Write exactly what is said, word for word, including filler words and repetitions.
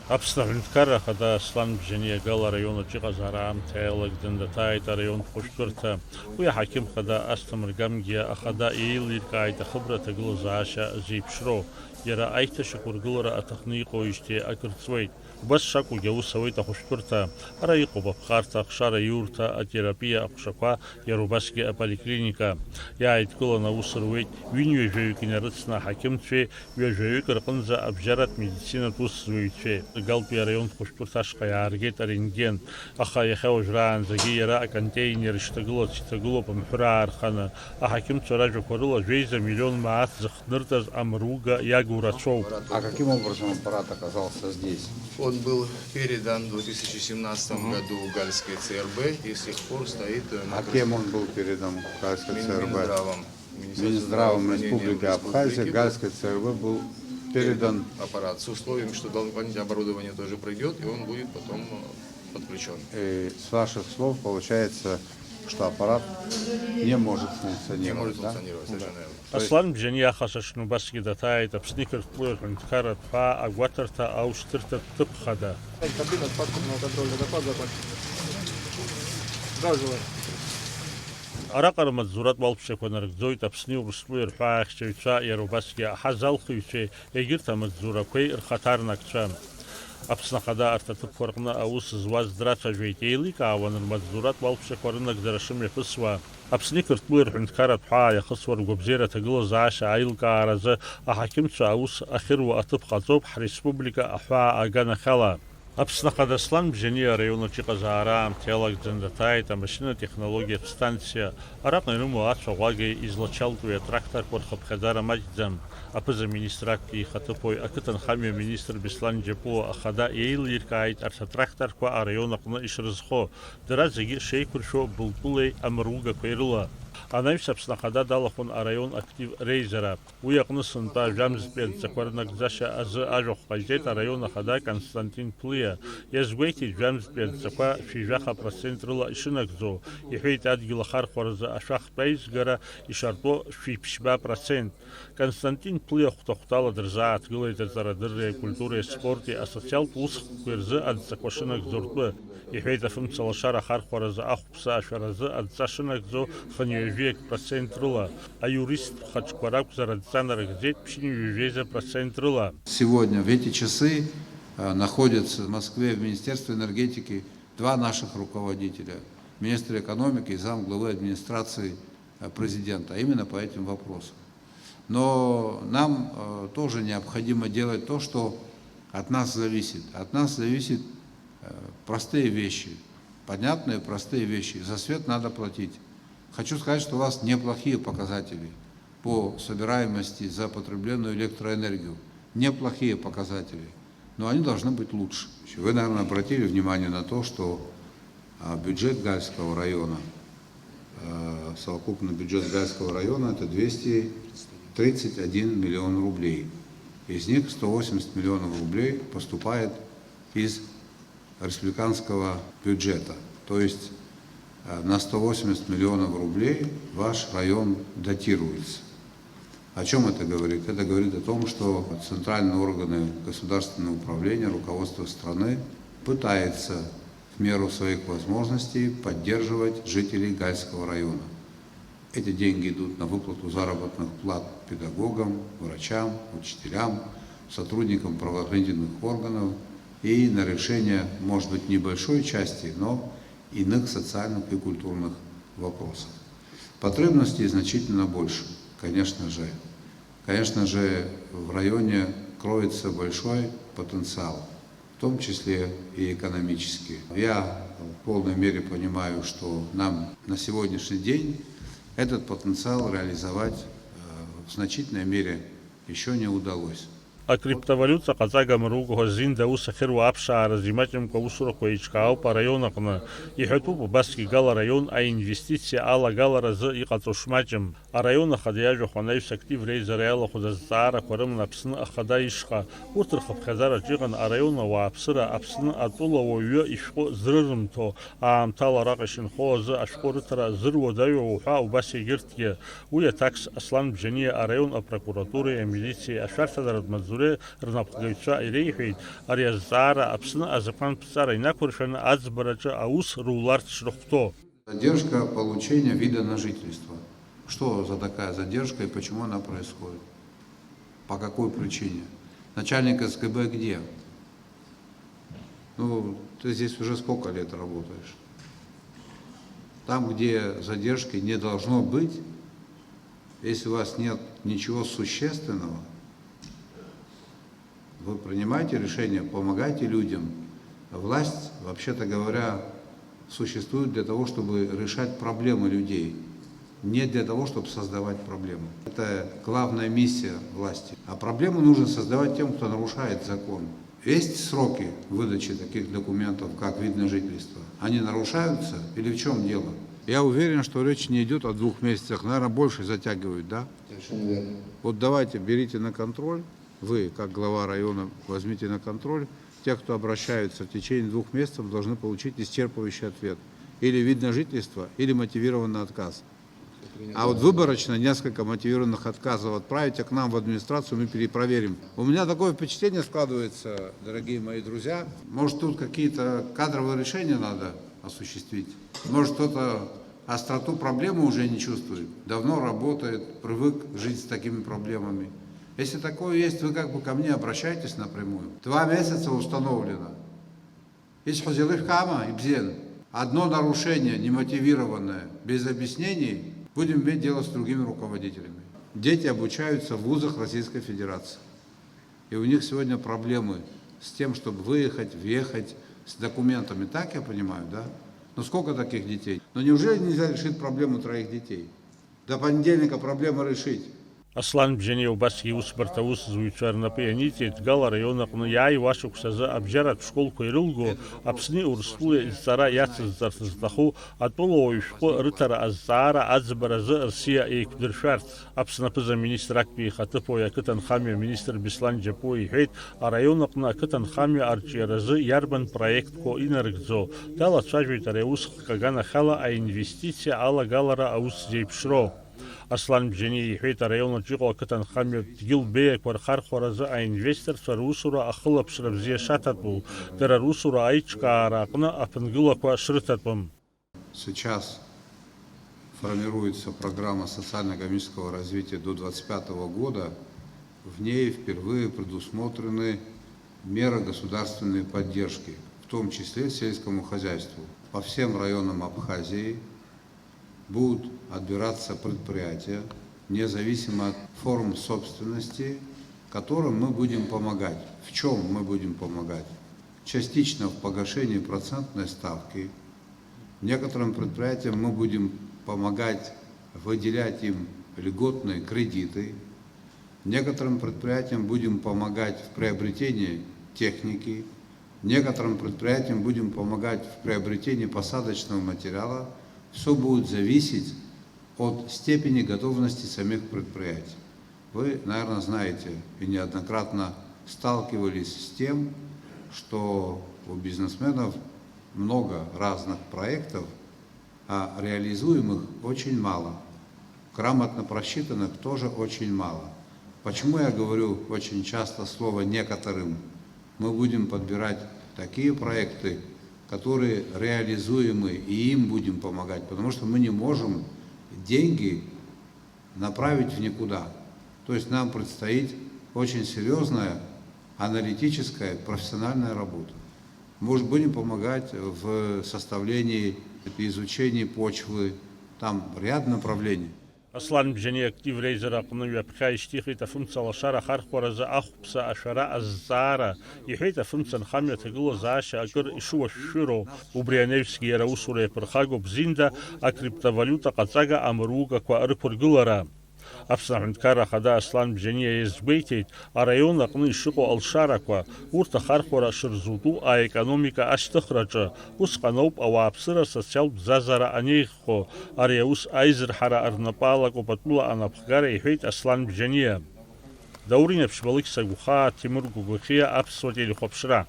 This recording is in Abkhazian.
Аԥсны Аҳәынҭқарра Ахада Аслан Бжьаниа Гала араион аҿы иҟазаара аамҭа иалагӡаны даҭааит араион хәышәтәырҭа. Уи аҳақьым хада Асҭамыр Гамгиа ахада еилиркааит ахыбра аҭагылазаашьа зеиԥшроу. Иара аиҭашьақәыргылара аҭахны иҟоуижьҭеи акыр ҵуеит. Убас шакәугьы аус ауеит ахәышәтәырҭа. Ара иҟоуп аԥхарҭа, ахшара иурҭа, атерапиа аҟәшақәа, иара убасгьы аполиклиника. Иааидкыланы аус руеит ҩынҩажәаҩык инарыцны аҳақьымцәеи ҩажәаҩык рҟынӡа абжьаратә медицинатә усзуҩцәеи. Галтәи араион хәышәтәырҭа ашҟа иааргеит арентген, аха иахьа уажәраанӡагьы иара аконтеинер ишҭагылац иҭагылоуп амҳәыр аарханы. Аҳақьымцәа ражәақәа рыла, жәеиза миллион мааҭ зыхҭнырҵаз амруга иагу рацәоуп. А каким образом аппарат оказался здесь? Он был передан в две тысячи семнадцатом году в Гальское Ц Р Б и с тех пор стоит, э, на А кем он был передан в Гальское Мин-, Ц Р Б? Минздравом. Министерством Минздравом здравоохранения Республики Абхазия Республики Гальское Ц Р Б был передан. Аппарат с условием, что дополнительное оборудование тоже пройдет, и он будет потом, э, подключен. И с ваших слов получается, что аппарат не может функционировать, Не может да? Функционировать, да, совершенно верно. То есть Аслан Бжьаниа ахасаҽны убасгьы даҭааит Аԥсны иқырҭтәылеи рҳәынҭқарратә ҳәаа агәаҭарҭа аушьҭырҭатә ҭыԥ хада. Кабина паспортного контроля доклад закончен. Здравствуйте. Араҟа рмаҵзуратә уалԥшьақәа нарыгӡоит Аԥсни Урыстәылеи рҳәаа ахьчаҩцәа, иара убасгьы аҳазалхыҩцәеи егьырҭ амаҵзурақәеи рхаҭарнакцәа. Аԥсны Ахада арҭ аҭыԥқәа рҟны аус зуаз драцәажәеит, еиликаауан рмаҵзуратә уалԥшьақәа рынагӡара шымҩаԥысуа. Аԥсни Қырҭтәылеи рҳәынҭқарратә ҳәаа иахысуа ргәабзиара аҭагылазаашьа аилкааразы аҳақьымцәа аус ахьыруа аҭыԥ ҟаҵоуп ҳреспублика аҳәаа аганахьала. Аԥсны Ахада Аслан Бжьаниа араион аҿы иҟазаара аамҭа иалагӡаны даҭааит амашьынатә технологиатә станциа. Араҟа ирымоу ацәаӷәагеи излачалтуеи атракторқәа рхыԥхьаӡара маҷӡам. Аԥыза-министр актәи ихаҭыԥуаҩ, ақыҭанхамҩа аминистр Беслан Џьапуа ахада еилиркааит арҭ атракторқәа араион аҟны ишрызхо, дара зегьы шеиқәыршәо былтәылеи амругақәеи рыла. Анаҩс Аԥсны Ахада далахәын араион актив реизара. Уи аҟны сынтәа жәамзтәи адҵақәа рынагӡашьа азы ажәахә ҟаиҵеит араион ахада Константин Плиа. Иазгәеиҭеит жәамзтәи адҵақәа шәи жәаха процент рыла ишынагӡоу, иҳәеит адгьыл ахархәаразы ашәахтә аизгара ишартәо шәи ԥшьба процент. Константин Плиа хәҭа-хәҭала дырзааҭгылеит аҵарадырреи акультуреи аспорти асоциалтә усхкқәеи рзы адҵақәа шынагӡо ртәы, иҳәеит афымцалашара ахархәаразы ахә ԥсы ашәаразы адҵа шынагӡо хынҩажәи акы процент рыла, аиуристтә хаҿқәа ракәзар адҵа нарыгӡеит ԥшьынҩажәеиза процент рыла. Сегодня в эти часы, э, находятся в Москве в Министерстве энергетики два наших руководителя, министр экономики и замглавы администрации, э, президента, а именно по этим вопросам. Но нам, э, тоже необходимо делать то, что от нас зависит. От нас зависит, э, простые вещи, понятные простые вещи. За свет надо платить. Хочу сказать, что у вас неплохие показатели по собираемости за потребленную электроэнергию. Неплохие показатели, но они должны быть лучше. Вы, наверное, обратили внимание на то, что, а, бюджет Гальского района, э, совокупный бюджет Гальского района — это двести тридцать один миллион рублей. Из них сто восемьдесят миллионов рублей поступает из республиканского бюджета. То есть, э, на сто восемьдесят миллионов рублей ваш район дотируется. О чем это говорит? Это говорит о том, что центральные органы государственного управления, руководство страны пытается в меру своих возможностей поддерживать жителей Гальского района. Эти деньги идут на выплату заработных плат педагогам, врачам, учителям, сотрудникам правоохранительных органов и на решение, может быть, небольшой части, но иных социальных и культурных вопросов. Потребностей значительно больше, конечно же. Конечно же, в районе кроется большой потенциал, в том числе и экономический. Я в полной мере понимаю, что нам на сегодняшний день этот потенциал реализовать, э, в значительной мере еще не удалось. Акриптовалиута ҟаҵага мругақәа зинда аус ахьыруа аԥшааразы имаҷымкәа аусурақәа еиҿкаауп араион аҟны. Иҳәатәуп убасгьы Гала араион аинвестициа алагаларазы иҟаҵо шмаҷым. Араион ахада иажәахә анаҩс актив реизара иалахәыз азҵаарақәа рыман Аԥсны Ахада ишҟа. Урҭ рхыԥхьаӡараҿы иҟан араион ауааԥсыра, Аԥсны атәыла уаҩы ишәҟәы зрырымҭо, аамҭала араҟа ишынхо азы ашәҟәы рыҭара зыруадаҩу уҳәа убас егьырҭгьы. Уи аҭакс Аслан Бжьаниа араион апрокуратуреи амилициеи ашәарҭадаратә маҵзура Аусуреи рнапхгаҩцәа иреиҳәеит, ари азҵаара Аԥсны азакәанԥҵара инақәыршәаны аӡбараҿы аус руларц шрыхәҭоу. Задержка получения вида на жительство. Что за такая задержка и почему она происходит? По какой причине? Начальник СГБ где? Ну, ты здесь уже сколько лет работаешь? Там, где задержки не должно быть, если у вас нет ничего существенного, вы принимаете решение, помогаете людям. Власть, вообще-то говоря, существует для того, чтобы решать проблемы людей, не для того, чтобы создавать проблемы. Это главная миссия власти. А проблему нужно создавать тем, кто нарушает закон. Есть сроки выдачи таких документов, как вид на жительство? Они нарушаются или в чем дело? Я уверен, что речь не идет о двух месяцах, наверное, больше затягивают, да? Совершенно верно. Вот давайте, берите на контроль, вы, как глава района, возьмите на контроль. Те, кто обращаются в течение двух месяцев, должны получить исчерпывающий ответ. Или вид на жительство, или мотивированный отказ. А вот выборочно несколько мотивированных отказов отправите к нам в администрацию, мы перепроверим. У меня такое впечатление складывается, дорогие мои друзья. Может, тут какие-то кадровые решения надо осуществить? Может, кто-то остроту проблемы уже не чувствует? Давно работает, привык жить с такими проблемами. Если такое есть, вы как бы ко мне обращайтесь напрямую. Два месяца установлено. Исҳәаз еилышәкаама, ибзиан? Одно нарушение немотивированное, без объяснений, будем иметь дело с другими руководителями. Дети обучаются в вузах Российской Федерации. И у них сегодня проблемы с тем, чтобы выехать, въехать с документами. Так я понимаю, да? Но сколько таких детей? Но неужели нельзя решить проблему троих детей? До понедельника проблему решить. Аслан Бжьаниа убасгьы иусбарҭа аус зуҩцәа рнапы ианиҵеит Гала араион аҟны иааиуа ашықәс азы абжьаратә школқәа ирылго Аԥсни Урыстәылеи зҵара иацызҵарц зҭаху атәылауаҩ шәҟәы рыҭара азҵаара аӡбаразы рсиа еиқәдыршәарц. Аԥсны аԥыза-министр актәи ихаҭыԥуаҩ ақыҭанхамҩа аминистр Беслан Џьапуа иҳәеит, араион аҟны ақыҭанхамҩа арҿиаразы иарбан проектқәоу инарыгӡо, далацәажәоит ари аусхк аганахьала аинвестициа алагалара аус зеиԥшроу. Аслан Бжьаниа иҳәеит, араион аҿы иҟоу ақыҭанхамҩатә дгьыл беиақәа рхархәаразы аинвесторцәа русура ахылаԥшра бзиа шаҭатәу, дара русура аиҿкаара аҟны аԥынгылақәа шрыҭатәым. Сейчас формируется программа социально-экономического развития до двадцать пятого года. В ней впервые предусмотрены меры государственной поддержки, в том числе сельскому хозяйству. По всем районам Абхазии будут отбираться предприятия, независимо от форм собственности, которым мы будем помогать. В чем мы будем помогать? Частично в погашении процентной ставки. Некоторым предприятиям мы будем помогать, выделять им льготные кредиты. Некоторым предприятиям будем помогать в приобретении техники. Некоторым предприятиям будем помогать в приобретении посадочного материала. Всё будет зависеть от степени готовности самих предприятий. Вы, наверное, знаете и неоднократно сталкивались с тем, что у бизнесменов много разных проектов, а реализуемых очень мало. Грамотно просчитанных тоже очень мало. Почему я говорю очень часто слово «некоторым»? Мы будем подбирать такие проекты, которые реализуемы, и им будем помогать, потому что мы не можем деньги направить в никуда. То есть нам предстоит очень серьёзная аналитическая, профессиональная работа. Может, будем помогать в составлении, изучении почвы, там ряд направлений. Аслан Бжьаниа актив реизара аҟны ҩаԥхьа ишьҭихит афымца лашара ахархәаразы ахәԥса ашәара азҵаара, иҳәеит, афымца нхамҩа аҭагылазаашьа акыр ишуашәшәыроу, убри анаҩсгьы иара аусура иаԥырхагоуп зинда акриптовалиута ҟаҵага амыругақәа рықәыргылара. Аԥсны Аҳәынҭқарра Ахада Аслан Бжьаниа иазгәеиҭеит, араион аҟны ишыҟоу алшарақәа, урҭ ахархәара шырзутәу аекономика ашьҭыхраҿы, усҟан ауп ауааԥсыра асоциалтә бзазара анеиӷьхо, ари аус аизырҳара рнапы алакуп атәыла анапхгара, иҳәеит Аслан Бжьаниа. Даур Инаԥшьба, Алықьса Гәхаа, Ҭемыр Гәагәахиа, Аԥсуа телехәаԥшра.